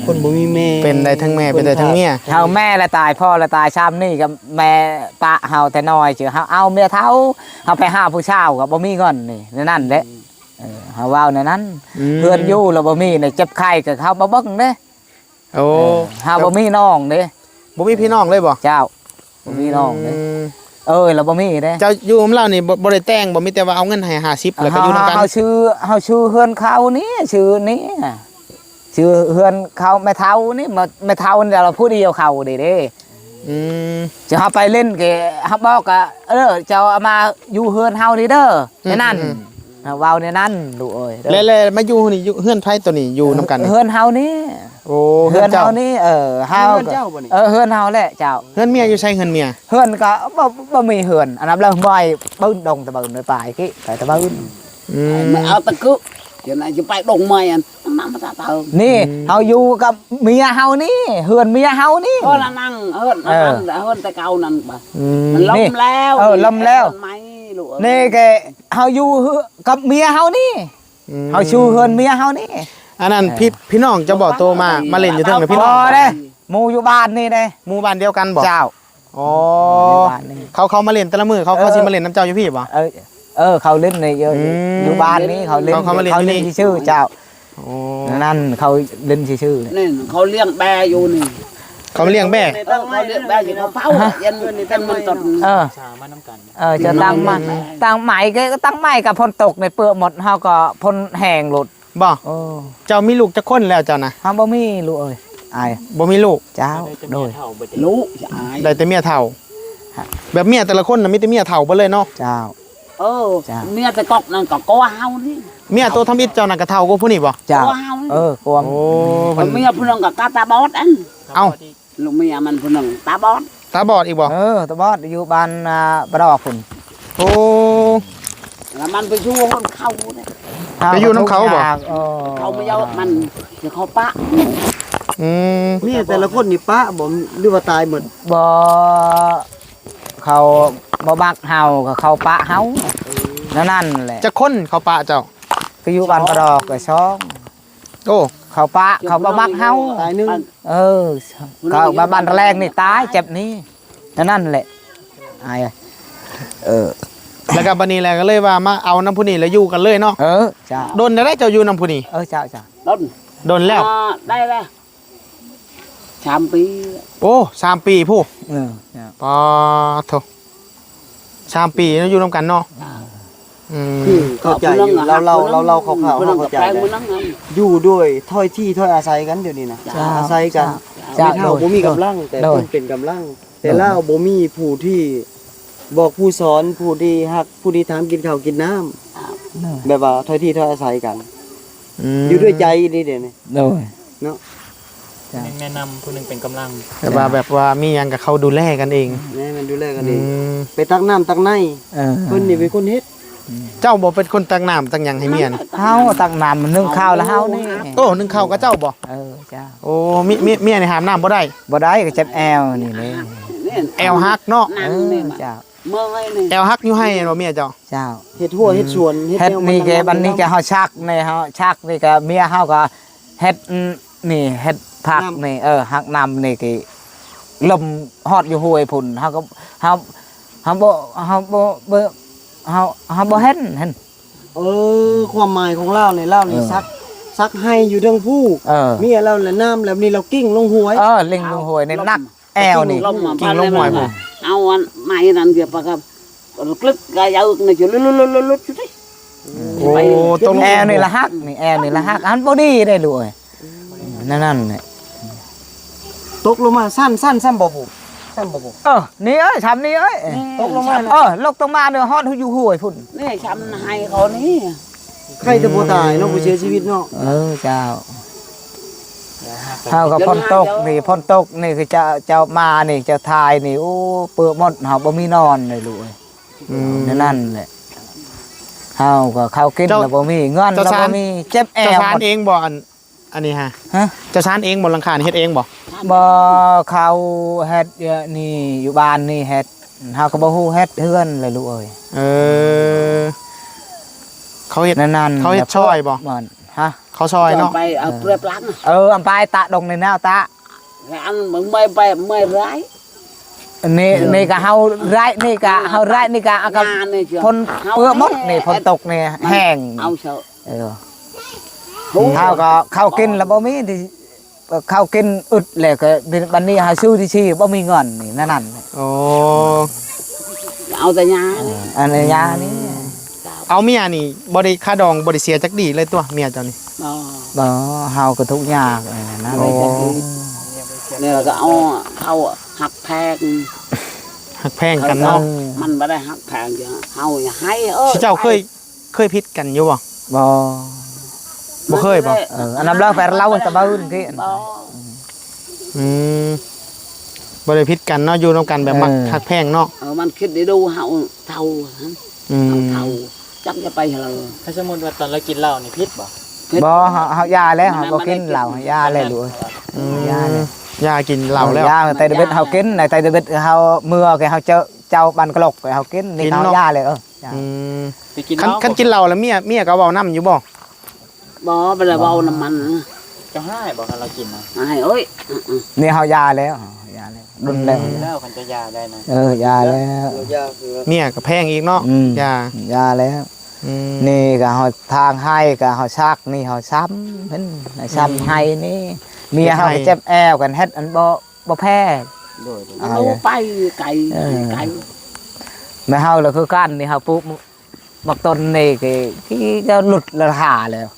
คนบ่มีแม่ เป็นได้ทั้งแม่ เป็นได้ทั้งเมีย เฮาแม่ละตาย พ่อละตาย ซ้ำนี่ก็แม่ปะเฮาแต่น้อย เจอเฮาเอาเมียเฒ่า เฮาไปหาผู้สาวก็บ่มีเงินนี่ นั่นแหละ เออ เฮาเว้าแนวนั้น อืม เฮือนอยู่แล้วบ่มีเนี่ย เจ็บไข้ก็เขาบ่เบิ่งเด้ โอ้ เออ เฮาบ่มีน้องเด้ บ่มีพี่น้องเลยบ่ เจ้า บ่มีน้องเด้ อืม เออ แล้วบ่มีเด้ เจ้าอยู่นำลาวนี่บ่ บ่ได้แต่งบ่ มีแต่ว่าเอาเงินให้ห้าสิบ แล้วก็อยู่นำกัน เฮา เฮาชื่อ เฮาชื่อเฮือนเขานี่ ชื่อนี่ ชื่อเฮือนเขาแม่เฒ่านี่ แม่ แม่เฒ่านี่เราผู้เดียวเขาเด้เด้ อืม จะเฮาไปเล่นก็เฮาบอกก็ เออ เจ้าเอามาอยู่เฮือนเฮานี่เด้อ อืม แค่นั้น อืม เฮาเว้าแนวนั้นลูกเอ้ย แล้ว แล้วมาอยู่นี่อยู่เฮือนไผตัวนี้อยู่นำกันนี่ เฮือนเฮานี่ โอ้ เฮือนเจ้า เฮือนเฮานี่ เออ เฮา เฮือนเจ้าบ่นี่ เออ เฮือนเฮาแหละเจ้า เฮือนเมียอยู่ไสเฮือนเมีย เฮือนก็บ่ บ่มีเฮือน อันนั้นแล้วห้วยปืนดงตะเบินไปปลายกี้ ไปตะเบิน อืม ไม่เอาตะกึ เดี๋ยวไหนจะไปดงไม้อันนั้นมาตะเติม นี่ อืม เฮาอยู่กับเมียเฮานี่ เฮือนเมียเฮานี่ เออ ละนั่ง เฮือน เออ นั่นแหละ เฮือนแต่เก่านั่นปะ อืม มันล้ม นี่ แล้ว เออ นี่ ล้มแล้ว เฮือนไม้ลูกเอ้ย นี่แก เฮาอยู่เฮือ กับเมียเฮานี่ อืม เฮาชื่อเฮือนเมียเฮานี่ อันนั้น เออ พี่ พี่น้องเจ้าบ่โตมา มาเล่นอยู่เทิงน่ะ พี่น้อง บ่เด้ หมู่อยู่บ้านนี่เด้ หมู่บ้านเดียวกันบ่ เจ้า อ๋อ อยู่บ้านนี่ เขา เขามาเล่นแต่ละมื้อ เขา เออ เขาสิมาเล่นนำเจ้าอยู่พี้บ่ เออ เออ เขาเล่นใน เออ อืม อยู่บ้านนี่เขาเล่น เขา เขามาเล่น เขาเล่น อยู่นี่ ซื่อๆ เจ้า โอ้ นั่นเขาเล่นซื่อๆ นี่เขาเลี้ยงแบอยู่นี่ เขามาเลี้ยงแบ เออ เขาเลี้ยงแบอยู่ เขาเผา ฮะ เย็น เย็นมันตด เออ เออ จะตั้งมา ตั้งไม้ก็ตั้งไม้กับฝนตกในเปื้อหมด เฮาก็ฝนแห้งหลุด บ่ เออ เจ้ามีลูกจักคนแล้วเจ้านะ เฮาบ่มีลูกเอ้ย อ้าย บ่มีลูก เจ้า โดย ลูกอ้าย ได้แต่เมียเฒ่า ฮะ แบบเมียแต่ละคนน่ะมีแต่เมียเฒ่าเบิดเลยเนาะ เจ้า เออ เจ้า เมียแต่ก๊อกนั่นก็กลัวเฮานี่ เมียโตทำอิฐเจ้าน่ะก็เฒ่ากว่าผู้นี้บ่ เจ้า กลัวเฮานี่ เออ กลัว โอ้ เพิ่น เมียผู้นั้นก็กะตาบอดอัน เอ้า ลูกเมียมันผู้หนึ่งตาบอด ตาบอดอีกบ่ เออ ตาบอดอยู่บ้าน อ่า ปะดอกพุ่น โอ้ แล้วมันไปอยู่ห้องเขาเนี่ย ไปอยู่นำเขาบ่ เฮาก็ทุกข์ยาก เออ เขาไม่ยอมมัน เดี๋ยวเขาปะ อืม มีแต่ละคนนี่ปะบ่ หรือว่าตายหมด บ่ เขาบ่มักเฮา ก็เขาปะเฮา นั่นนั่นแหละ จักคนเขาปะเจ้า ก็อยู่บ้านปะดอกก็สอง โอ้ เขาปะ เขาบ่มักเฮา ตายหนึ่ง เออ ก็บ้านแรกนี่ตาย เจ็บนี่ นั่นนั่นแหละ อาย เออ แล้วก็บัดนี้แหละก็เลยว่ามาเอานำผู้นี้แล้วอยู่กันเลยเนาะ เออ เจ้า โดนแล้วเจ้าอยู่นำผู้นี้ เออ เจ้า เจ้า โดน โดนแล้ว อ่า ได้แล้ว สามปี โอ้ สามปีพุ้น เออ เจ้า ปาโธ่ สามปีเนาะอยู่นำกันเนาะ อ่า อืม คือเข้าใจอยู่ เล่า เล่า เล่า เล่าคร่าวๆ เฮาเข้าใจ ผู้นั้นก็แปลง นะ ผู้นั้นไง อยู่ด้วยถ้อยทีถ้อยอาศัยกันเดี๋ยวนี้นะ เจ้า อาศัยกัน เจ้า แม่เฒ่า โดย บ่มีกำลัง แต่ โดย เพิ่นเป็นกำลัง แต่ โดย ลาวบ่มีผู้ที่บอกผู้สอน ผู้ที่ฮัก ผู้ที่ถามกินข้าวกินน้ำ โดย แบบว่าถ้อยทีถ้อยอาศัยกัน อืม อยู่ด้วยใจนี่เดี๋ยวนี้ โดย เนาะ จ้ะ ผู้หนึ่งแนะนำ ผู้หนึ่งเป็นกำลัง แต่ว่าแบบว่ามีหยังก็เขาดูแลกันเอง แม่มันดูแลกันเอง อืม ไปตักน้ำตักใน เออ เพิ่นนี่เป็นคนเฮ็ด เจ้าบ่เป็นคนตักน้ำตักหยังให้เมียน่ะ เฮาตักน้ำนึ่งข้าวแล้วเฮานี่ โอ้ นึ่งข้าวกับเจ้าบ่ เออ เจ้า โอ้ เมีย เมีย เมียนี่หามน้ำบ่ได้ บ่ได้ก็เจ็บแอวนี่เลย แอวหักเนาะ เออ เจ้า เมื่อยนี่ แอวหักอยู่ไห้บ่เมียเจ้า เจ้า เฮ็ดฮั้วเฮ็ดสวน เฮ็ด เฮ็ด แนว นี่แก มัน บัดนี้แกเฮาชักนี่ เฮาชักนี่ก็เมียเฮาก็เฮ็ด อืม นี่เฮ็ดผัก น้ำ นี่ เออ หักน้ำนี่ก็ลมฮอดอยู่ห้วยพุ้น เฮาก็ เฮา เฮาบ่ เฮาบ่ บ่ เฮา เฮาบ่เห็น เห็น เออ ความหมายของลาวนี่ ลาวนี่ เออ ซัก ซักไฮ่อยู่เทิงภู เออ เมียลาวแหละน้ำแล้วนี่ลาวกิ้งลงห้วย เออ กิ้งลงห้วยนี่ ลม หนัก แอวนี่ ลมมา กิ้งลงห้วยพุ้น เอาอันไม้นั่นเดี๋ยวปะครับ กลึกกะยาวนี่จะลุดลุดลุดลุดอยู่ดิ โอ้ ไป ตกลง แอวนี่ละหัก นี่แอวนี่ละหัก อันบ่ดีได้ลูกเอ้ย นั่นนั่นแหละ ตกลงมาสั้นๆ ซ้ำบ่พุ้น ซ้ำบ่พุ้น เออ นี่เอ้ย ช้ำนี่เอ้ย นี่ ตกลงมา เออ ลกตกมาเนี่ยฮอดอยู่ห้วยพุ้น นี่ช้ำไฮ่เขานี่ ใครจะบ่ตายเนาะ ผู้เสียชีวิตเนาะ เออ เจ้า เฮาก็ฝนตกนี่ ฝนตกนี่คือเจ้า เจ้ามานี่ เจ้าทายนี่ โอ้ เปื้อนหมด เฮาบ่มีนอนเลยลูกเอ้ย อืม นั่นนั่นแหละ เฮาก็ข้าวกิน เจ้า แล้วบ่มี เงิน เจ้า แล้ว สาน บ่มี เจ็บแอว เจ้าสาน หมด เองบ่ อัน อันนี้ฮะ ฮะ เจ้าสานเองบ่ หลังคานี่เฮ็ดเองบ่ บ่ เขาเฮ็ด เอ่อ นี่ อยู่บ้านนี่เฮ็ด เฮาก็บ่ฮู้เฮ็ดเฮือนเลยลูกเอ้ย เออ เขาเฮ็ด นั่นนั่น เขาเฮ็ด แล้ว ซอยบ่ มัน ฮะ เขาซอยเนาะ ไปเอาเปลือกหลัง เออ เอาไปตะดงนี่นะตะ อันมึงไม่ไป ไม่ร้าย อันนี้ เออ นี่ก็เฮาไร่ นี่ก็เฮาไร่ นี่ก็เอากับ งานนี่เชียว พ่นเปื้อนหมดนี่ เฮา ฝนตกนี่ มัน แห้ง เอาเถอะ เออ โอ้ เฮาก็ข้าวกินแล้วบ่มีที่ ข้าวกินอึดแล้วก็ บัดนี้เฮาซื้อที่ชีบ่มีเงินนี่ นั่นนั่น โอ้ เอาแต่ยา เออ อันนี้ยานี่ เอาเมียนี่บ่ได้ค่าดองบ่ได้เสียจักดีเลยตัวเมียเจ้านี่ บ่ บ่ เฮาก็ทุกข์ยาก เออ นั่น โอ้ แหละ นี่เราก็เอา เขาหักแพง หักแพงกันเนาะ เออ มันบ่ได้หักแพงจ้ะ เฮาอย่าให้ เออ สิเจ้าเคย เคยผิดกันอยู่บ่ บ่ บ่เคยบ่ เออ อันนั้นเล่าไปเล่าให้ตะเบิ่นกี้ บ่ อืม บ่ได้ผิดกันเนาะ อยู่นำกันแบบมัก เออ หักแพงเนาะ เออ มันคิดได้ดูเฮาเฒ่าหั่น อืม เฮาเฒ่า จักจะไปเฮา ถ้าสมมุติว่าตอนเรากินเหล้านี่ผิดบ่ ผิด บ่ เฮา เฮาอย่าแล้ว เฮาบ่กินเหล้า อย่าแล้วลูกเอ้ย อืม อย่าแล้ว อย่ากินเหล้าแล้ว เออ อย่า แต่เด็ดเฮากิน แต่เด็ดเฮาเมื่อกี้เฮาเจอเจ้าบ้านกะลก เฮากิน นี่ กินเนาะ เฮาอย่าแล้ว เออ จ้ะ อืม ไปกินเหล้า คัน คันกินเหล้าแล้วเมีย เมียก็เว้านำอยู่บ่ บ่ บ่ได้เว้านำมัน เจ้าฮ้ายบ่ คันเรากินนะ อ้ายเอ้ย นี่เฮาอย่าแล้ว เฮาอย่าแล้ว ดุนแล้ว อืม แล้วคันจะอย่าได้นะ เออ อย่าแล้ว เมียก็แพงอีกเนาะ อืม อย่า อย่าแล้ว อืม นี่ก็เฮาทางไฮ่ก็เฮาซัก นี่เฮาซ้ำเพิ่น ซ้ำไฮ่นี่ เมียเฮาก็เจ็บแอวกัน เฮ็ดอันบ่ บ่แพ้ โดย โดย เอา เอาไปไกล เออ ไกล แม่เฮาละคือกัน นี่เฮาปลูกหมากต้นนี่ก็ ที่จะหลุดราคาแล้ว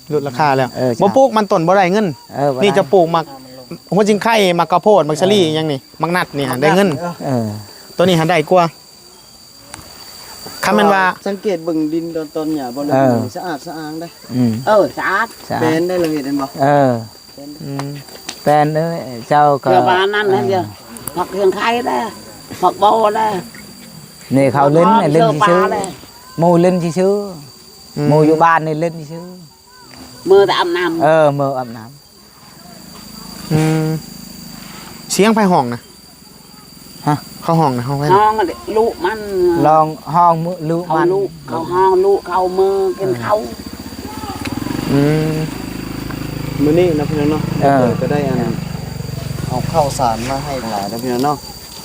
หลุดราคาแล้ว เออ จ้ะ บ่ปลูกมันต้นบ่ได้เงิน เออ บ่ได้ นี่จะปลูกหมากหัวจิงไข่ หมากข้าวโพด หมากสาลี่ เออ หยังนี่ หมากนัดนี่ หมากนัด ได้เงิน เออ ตัวนี้หาได้กว่า คันแม่นว่า สังเกตเบิ่งดินตอน ตอนหญ้าบ่ เออ สะอาดสะอ้างเด้ อืม เออ สะอาด สะอาด แปลนได้ เราเห็นบ่ เออ อืม แปลนเอ้ย เจ้าก็ เดี๋ยวปานนั้นนะ เออ เดี๋ยว ผักเคืองไข่นะ ผักโบนะ นี่เขาเล่น เดี๋ยว เล่น ปลา ซื่อๆ นะ หมู่เล่นซื่อๆ อืม หมู่อยู่บ้านนี่เล่นซื่อ เมื่อแต่อาบน้ำ เออ เมื่ออาบน้ำ อืม เสียงไผฮ้องนะ ฮะ เขาฮ้องนะ ฮ้องไผนะ ฮ้องลูกมัน ร้องฮ้องมื้อลูก เขา มัน ลูก เขาฮ้องลูกเขาเมื่อกิน เออ เขา อืม มื้อนี้นะพี่น้องเนาะ เออ ก็ได้อัน เอาข้าวสารมาให้หลายนะพี่น้องเนาะ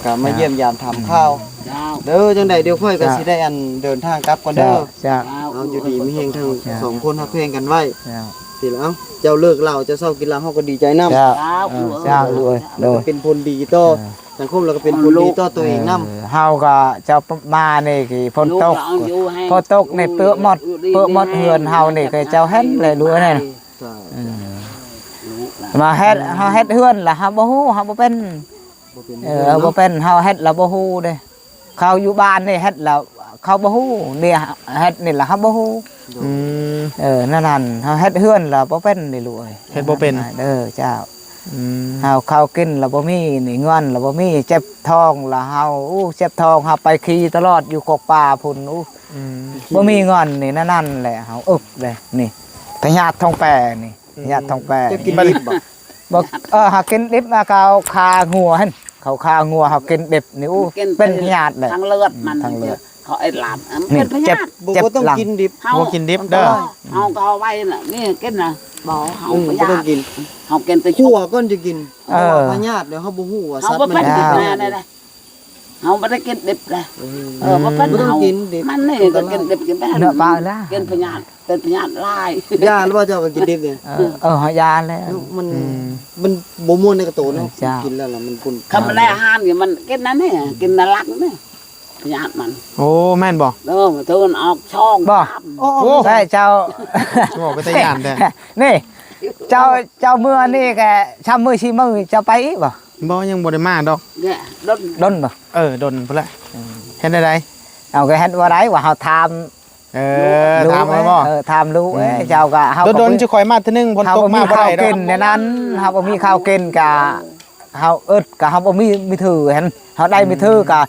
ก็มาเยี่ยมยามถามข่าว เจ้า เด้อ จังใดเดี๋ยวข้อยก็ เจ้า สิได้อันเดินทางกลับก่อนเด้อ เจ้า เจ้า เอาอยู่ดีมีแฮงทั้ง เจ้า สองคนฮักแพงกันไว้ เจ้า สิแล้ว เจ้าเลิกเหล้า เจ้าเซากินเหล้า เฮาก็ดีใจนำ เจ้า เจ้า เออ เจ้า ลูกเอ้ย เออ โดย เป็นผลดีต่อ เออ สังคม แล้วก็เป็นผลดีต่อตัวเองนำ เออ เฮาก็เจ้ามานี่คือฝนตก ลูกหลานอยู่ให้ ฝนตกนี่เปื้อหมด อยู่ดี เปื้อหมด มีแฮง เฮือนเฮานี่ก็เจ้าเห็นเลย ลูกเอ้ย เจ้า เออ ลูกหลาน มาเฮ็ด เฮาเฮ็ดเฮือนล่ะ เฮาบ่ฮู้ เฮาบ่เป็น บ่เป็น เออ เฮือนเนาะ บ่เป็น เฮาเฮ็ดแล้วบ่ฮู้เด้ เขาอยู่บ้านนี่เฮ็ดแล้วเขาบ่ฮู้ นี่เฮ็ดนี่ล่ะเขาบ่ฮู้ อืม เออ นั่นนั่น เฮาเฮ็ดเฮือนแล้วบ่เป็นนี่ลูกเอ้ย เฮ็ดบ่เป็น เด้อเจ้า อืม เฮาข้าวกินแล้วบ่มี นี่เงินแล้วบ่มี เจ็บท้องแล้วเฮา อู้ เจ็บท้อง เฮาไปขี่ตลอดอยู่กกป่าพุ้น อู้ อืม บ่มีเงินนี่ นั่นนั่นแหละ เฮาอึกเลย นี่ พยาธิท้องแปนี่ อืม พยาธิท้องแป เจ้ากินดิบบ่ บ่ เออ หากินดิบมา เขาฆ่างัวหั่น เขาฆ่างัว เขากินดิบนี่ อู้ กิน เป็นพยาธิเลย ทางเลือดมัน ทางเลือด เขาไอ้หลาน นี่ มันเป็นพยาธิ เจ็บ บ่ เจ็บ บ่ต้อง หลัง กินดิบ เฮา บ่กินดิบเด้อ เฮาก็เอาไว้น่ะ นี่กินน่ะ บ่ เฮา อืม บ่ บ่ต้องกิน เฮากินแต่ คั่วก่อนจะกิน เออ เพราะว่าพยาธิเดี๋ยวเฮาบ่ฮู้ว่า เฮา สัตว์ บ่ มัน เป็น กิน แน่ๆ เฮาบ่ได้กินดิบเลย อืม เออ บ่เป็น บ่ต้อง เฮา กินดิบ มันนี่ก็กินดิบกินไป เนื้อปลาละ กินพยาธิ เป็นพยาธิลาย ยาหรือว่าเจ้าก็กินดิบเนี่ย เออ เออ ยาแล้ว มัน อืม มันบ่ม่วนในกระโตเนาะ เออ เจ้า กินแล้วล่ะมันปน คำแรกอาหารนี่มันกินนั่นนี่ กินน่ารักนี่ พยาธิมัน โอ้ แม่นบ่ เออ มันเทินออกช่อง บ่ ตาม โอ้ โอ้ ใช่เจ้า บอกเป็นตาย่านแท้ นี่ เจ้า เจ้าเมือนี่แกช้ำมือชีมือเจ้าไปอีกบ่ บ่ ยังบ่ได้มาดอก เนี่ย ดน ดนบ่ เออ ดนพุ้นละ อืม เฮ็ดได้ได เอาก็เฮ็ดว่าไดว่าเฮาถาม เออ ลูก ถามเอาบ่ เออ ถามลูก อืม เอ้ย เจ้าก็ เฮาก็ ดนๆ สิค่อยมาเทื่อนึง ฝนตกมาบ่ได้ดอก เฮาบ่มีข้าวกินในนั้น เฮาบ่มีข้าวกินกะ เฮาอึดกะ เฮาบ่มีมือถือหั่น เฮาได้มือถือกะ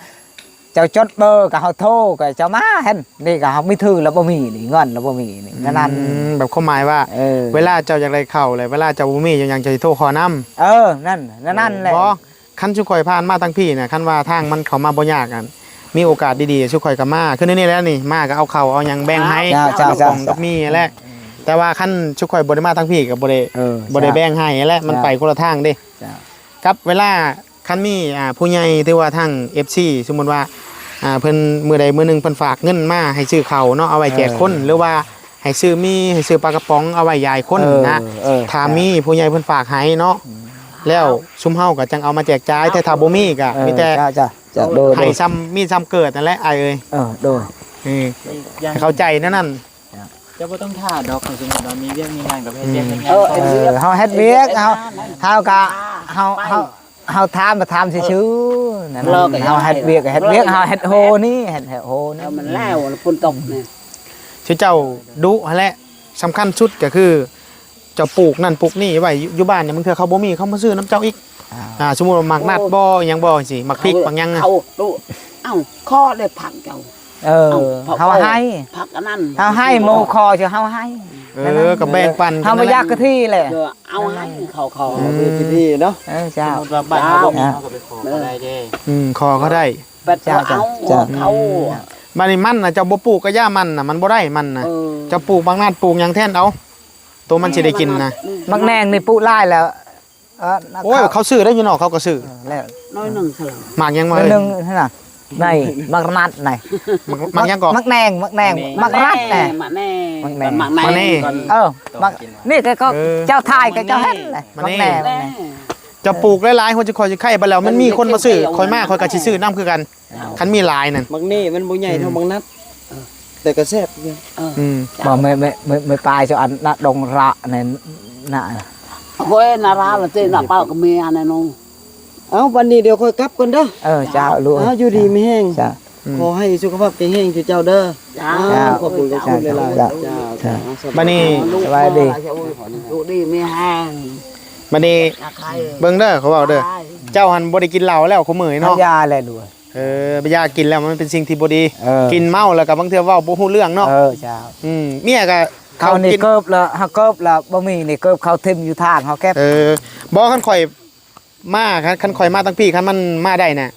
เจ้าจดเบอร์กะ เฮาโทรกะ เจ้ามาหั่น นี่กะ เฮามือถือแล้วบ่มีนี่ เงินแล้วบ่มีนี่ อืม นั่น แบบความหมายว่า เออ เวลาเจ้าอยากได้ข้าวเลย เวลาเจ้าบ่มีหยัง เจ้าสิโทรขอนำ เออ นั่น นั่น นั่นแหละ บ่ คันซุข่อยผ่านมาทางพี้น่ะ คันว่าทางมันเข้ามาบ่ยากอะ มีโอกาสดีๆ ซุข่อยก็มา คือในนี้แหละนี่ มาก็เอาข้าวเอาหยังแบ่งให้ เจ้า เจ้า กับ เจ้า ป๋องกับมีแหละ แต่ว่าคันซุข่อยบ่ได้มาทางพี้ก็บ่ได้ เออ บ่ได้ เจ้า แบ่งให้แหละ มัน เจ้า ไปคนละทางเด้ เจ้า กับเวลาคันมี อ่า ผู้ใหญ่ หรือว่าทาง เอฟซี สมมุติว่า อ่า เพิ่นมื้อใดมื้อหนึ่งเพิ่นฝากเงินมาให้ซื้อข้าวเนาะ เอาไว้แจกคน เออ หรือว่าให้ซื้อมี ให้ซื้อปลากระป๋อง เอาไว้ยายคน เออ นะ เออ ถ้ามีผู้ใหญ่เพิ่นฝากให้เนาะ อืม แล้วซุมเฮาก็จั่งเอามาแจกจ่าย แต่ถ้าบ่มีก็ เออ มีแต่ จ้ะ จ้ะ จ้ะ โดย ให้ โดย ซ้ำ มีซ้ำเกิดนั่นแหละ อ้ายเอ้ย เออ โดย เออ อย่าง เข้าใจแนวนั้น เจ้าบ่ต้องท่าดอก สมมุติว่ามีเวียกมีงานก็ไปเฮ็ดเวียก อืม เฮ็ดงาน เออ เออ เฮาเฮ็ดเวียก เฮา เฮาก็ เฮา เฮา เฮาถามมาถามซื่อๆ นั่นน่ะ เฮาเฮ็ดเวียกก็เฮ็ดเวียก เฮาเฮ็ดโฮนี่ เฮ็ด เฮ็ดโฮนี่ เออ มันแล้ว ฝนตกนี่ ชื่อเจ้าดุหั่นแหละ สำคัญสุดก็คือ เจ้าปลูกนั่นปลูกนี่ไว้อยู่ อยู่บ้านเนี่ย บางเทื่อเขาบ่มี เขามาซื้อนำเจ้าอีก อ่า อ่า สมมุติว่าหมากนัดบ่ หยังบ่จั่งซี้ หมากพริก หมากหยังอะ เขาดุ เอ้า ขอได้ผักเจ้า เออ เอ้า ผัก เฮาให้ ผักอันนั้น เฮาให้ หมู่ขอเจ้าเฮาให้ เออ นั่นน่ะ ก็แบ่งปัน เฮาบ่อยากกะทิแหละ เออ เอาให้เขา เขา เออ มีพิธีเนาะ เออ เจ้า สมมุติว่าบ้านเฮาบ่มี เจ้า เฮาก็ไปขอเขาได้เด้ อืม ขอเขาได้ บัด เจ้า เอา เจ้า เขา บัดนี้มันน่ะ เจ้าบ่ปลูกก็อย่ามันน่ะ มันบ่ได้มันน่ะ เออ เจ้าปลูกหมากนัดปลูกหยังแทนเอา ตัวมันสิได้กินนะ หมากแหน่งนี่ปลูกหลายแล้ว เออ โอ้ย เขาซื้อได้อยู่เนาะ เขาก็ซื้อ เออ แล้ว น้อยหนึ่งเท่าไหร่ หมากหยังวะ น้อยหนึ่งหั่นน่ะ ในหมากนัดใน หมาก หมากหยังก่อน หมากแหน่ง หมากแหน่ง หมากนัดแหน่ หมากแหน่ง หมากแหน่ง หมากแหน่ง หมากแหน่ง ก่อน เออ หมาก นี่ก็ เออ เจ้าถ่ายก็เจ้าเห็นเลย หมากแหน่ง หมากแหน่ง เจ้าปลูกหลายๆ หัวจะคอยจะไข่ไปแล้ว มันมีคนมาซื้อ คอยมา คอยก็สิซื้อนำคือกัน คันมีหลายนั่น หมากนี่มันบ่ใหญ่เท่า อืม หมากนัด เออ แต่ก็แซ่บอยู่ เออ อืม บ่ ไม่ ไม่ ไม่ ไม่ไปเจ้าอันน่ะ ดงระในน่ะ โอ้ย นาราละเจ้ น่ะ ป้าก็มีอันนั้นเนาะ เอ้า บัดนี้เดี๋ยวค่อยกลับก่อนเด้อ เออ เจ้า ลูก เอ้า อยู่ดีมีแฮง เจ้า อืม ขอให้สุขภาพแข็งแรงเจ้าเด้อ เจ้า อ้าว ขอบคุณ ขอบคุณหลายๆ เจ้า เจ้า เจ้า เจ้า สบายดี สบายดี ลูกดีมีแฮง บัดนี้ ตาไข่ เบิ่งเด้อ เขาเว้าเด้อ ตาย เจ้าหันบ่ได้กินเหล้าแล้วคุมื้อนี้เนาะ เอายาแหละลูก เออ ยากินแล้วมันเป็นสิ่งที่บ่ดี เออ กินเมาแล้วก็บางเทื่อเว้าบ่ฮู้เรื่องเนาะ เออ เจ้า อืม เมียก็ เขานี่ กิน เกิบละ เฮาเกิบละ บ่มีนี่เกิบเขาถิ่มอยู่ทาง เฮาเก็บ เออ บ่ คันข่อยมา คัน คันข่อยมาตั้งพี่ คันมันมาได้น่ะ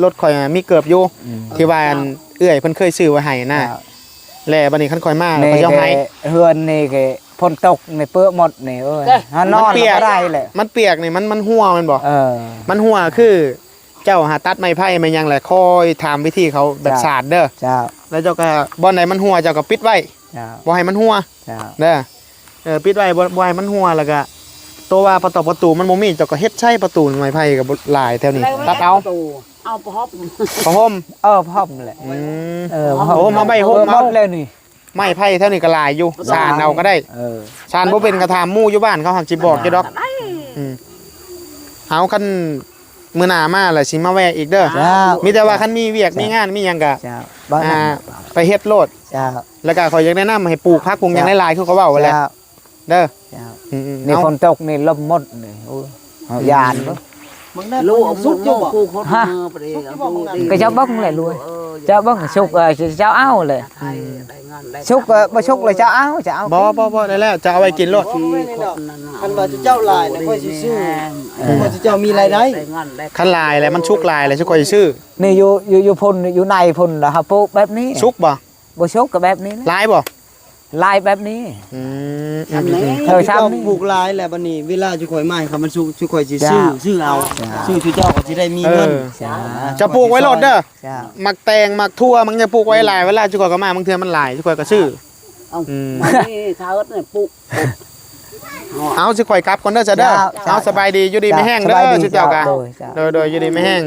รถข่อยมีเกิบอยู่ อืม ที่ว่าอันเอื้อยเพิ่นเคยซื้อไว้ให้น่ะ เจ้า และบัดนี้คันข่อยมา นี่ เขาจะให้ ก็เฮือนนี่ก็ฝนตกนี่เปื้อหมดนี่ โอ้ย เอ้ย หานอน มันเปียก ก็บ่ได้เลย มันเปียกนี่ มัน มันหัวแม่นบ่ เออ มันหัวคือ เจ้าหาตัดไม้ไผ่ไม้หยังแหละ คอยถามวิธีเขาแบบ เจ้า สาดเด้อ เจ้า แล้วเจ้าก็ บ่อนใดมันหัว เจ้าก็ปิดไว้ เจ้า บ่ให้มันหัว เจ้า เด้อ เออ ปิดไว้ บ่ บ่ให้มันหัว แล้วก็ ตัวว่าประตู ประตูมันบ่มี เจ้าก็เฮ็ดใส่ประตูไม้ไผ่ก็บ่หลายแถวนี้ ตัดเอา ประตู เอาผ้าห่ม ผ้าห่ม เออ ผ้าห่มแหละ อืม เออ ผ้าห่ม ผ้าห่มเอาใบห่ม เออ เอา หมดแล้วนี่ ไม้ไผ่แถวนี้ก็หลายอยู่ หลาย สานเอาก็ได้ เออ สานบ่เป็นก็ถามหมู่อยู่บ้านเขาหักสิบอกอยู่ดอก ได้ อืม เอาคันมื้อหน้ามาแล้วสิมาแวะอีกเด้อ เจ้า มีแต่ว่าคันมีเวียก เจ้า มีงานมีหยังก็ เจ้า บ้าน อ่า ไปเฮ็ดโลด เจ้า แล้วก็ข้อยอยากแนะนำให้ปลูกผักปลูกหยัง เจ้า หลายๆ คือเขาเว้าแหละ เจ้า เด้อ เจ้า อืมๆ นี่ เอา ฝนตกนี่ลมหมดนี่ โอ้ย เอาย่านเด้อ ลูกเอาสุกอยู่บ่ ฮะ ก็เจ้าเบิ่งแหละลูก เจ้าเบิ่งสุก เออ เจ้าเอาเลย สุก เออ บ่สุกเลยเจ้าเอา เจ้าเอา บ่ บ่ บ่ ได้แล้ว จะเอาไว้กินโลด คันว่าเจ้าหลายนะค่อยสิซื้อ เออ คันว่าเจ้ามีรายได้ คันหลายแล้วมันสุกหลายแล้วสิค่อยซื้อ นี่อยู่ อยู่ อยู่พุ่น อยู่ในพุ่นแล้วเฮาปลูกแบบนี้ สุกบ่ บ่สุกก็แบบนี้นะ หลายบ่ หลายแบบนี้ อืม อันนี้ อืม เออ เจ้า ซ้ำนี่ ปลูกหลายแล้วบัดนี้ เวลาจุข่อยมา คันมันสุก จุข่อยสิซื้อ เจ้า ซื้อเอา เจ้า ซื้อจุเจ้าก็สิได้มีเงิน เออ เจ้า เจ้าปลูกไว้โลดเด้อ เจ้า หมากแตง หมากถั่ว มันจะปลูกไว้หลาย เวลาจุข่อยก็มา บางเทื่อมันหลาย จุข่อยก็ซื้อ เอา อืม อันนี้ถ้าเอิ้นเนี่ยปลูก เอา จุข่อยกลับก่อนเด้อจ้ะเด้อ เจ้า เอา สบายดี อยู่ดีมีแฮงเด้อ เจ้า จุเจ้ากะ โดย เจ้า โดย โดย อยู่ดีมีแฮง